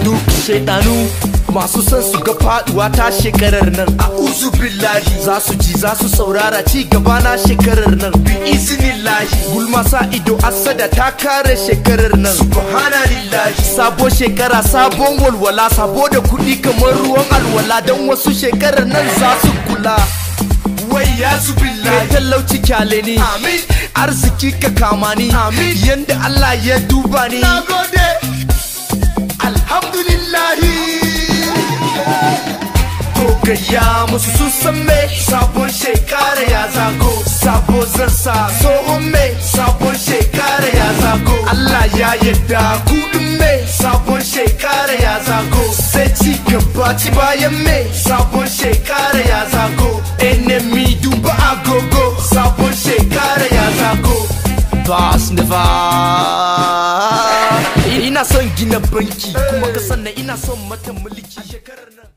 Duk shaidanu masu son su ga faduwa ta shekarar nan, a uzu billahi, za su ji, za su saurara ci gaba na shekarar nan, bi iznillahi. Gulma, sa ido, asada ta kare shekarar nan, subhanallahi. Sabo shekara, sabon walwala, sabo da kuɗi kamar ruwan alwala, don wasu shekarar nan za su kula. Wai ya su billahi, talauci kyale ni, amin. Arziki ka kama ni, amin. Yanda Allah ya duba ni, nagode, alhamdulillahi. To gaya musu su san me, sabon shekara ya zago, sabo zan sa, tsohon me, sabon shekara ya zago. Allah ya yadda, kudin me, sabon shekara ya zago. Sai ci gaba, ci bayan me, sabon shekara ya zago. Enemy, duba agogo, sabon shekara ya zago. Bas never. Ina son gina banki kuma kasan nan ina son mata mulki shekarar nan.